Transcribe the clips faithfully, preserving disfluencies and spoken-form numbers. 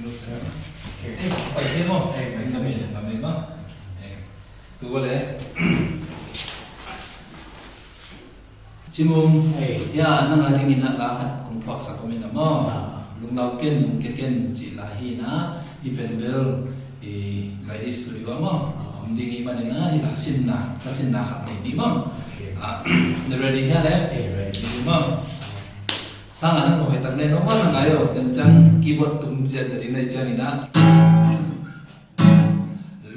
Pai hi maw. Pai hi maw. Pai hi maw. Tu bale. Cimum, ya, nang a dingin a la khat kong phuaksak om in a maw. Lunglau ken, lungkia ken cih la hi na, i pen bel, i Zaidi studio a maw. Om ding i manin a, i la sinna, la sinna khat nei ni maw. Ah, na ready hia le? Ready maw. Sang a nang hoih tak nei no maw, nang ayo, dan ciang keyboard tum ziahziah ding nei ciangin a.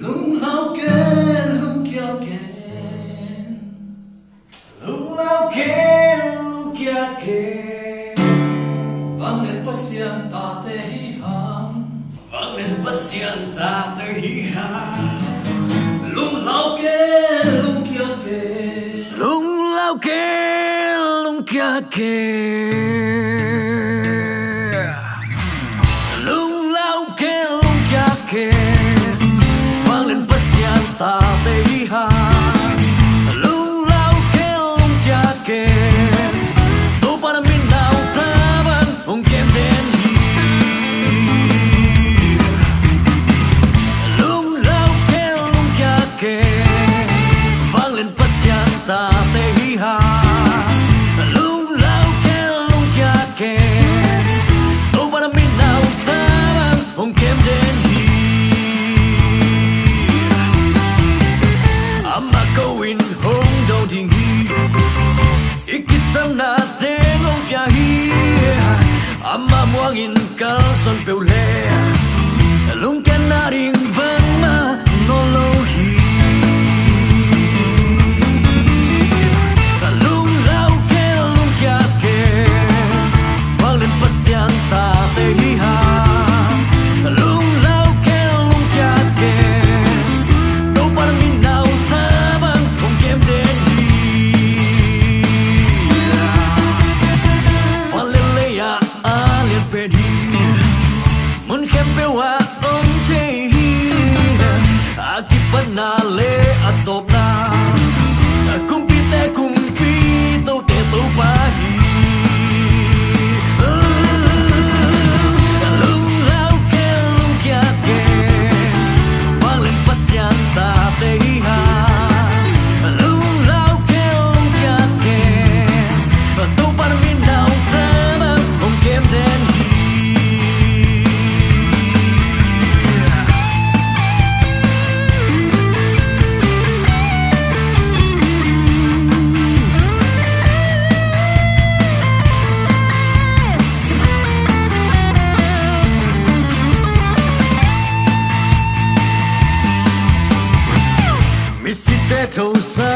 Lunglau ken, lungkia ken. Lunglau ken, lungkia ken. Vanglian Pasian tate hi hang. Vanglian Pasian tate hi hang. Lunglau ken, lungkia ken. Lunglau ken, lungkia ken. Lunglau ken, lungkia ken. Vanglian Pasian tate hi hang. Lunglau ken, lungkia ken. Topa na min a ut a bang hong kem den hi. Lunglau ken, lungkia ken. Vanglian Pasian tate hi hang. Lunglau ken, lungkia ken. Topa na min a ut a bang hong kem den hi. Amah ko in hong do ding hi. I kisapna teng hong pia hi. Amah muang in kalsuan peuh le lungkiatna ding bangmah nawn lo hi. Lunglau ken, lungkia ken. Vanglian Pasian tate hi hang. Lunglau ken, lungkia ken. Topa na min a ut a bang hong kem den hi. Vanglian lei ah a lian pen hi. Mun khempeuh ah om thei hi. A kipatna le a tawpna, kumpite Kumpi, tote Topa hi. Lunglau ken, lungkia ken. Vanglian Pasian tate hi hang. Lunglau ken, lungkia ken. Topa na min a ut a bang hong kem den hi. Misite thosa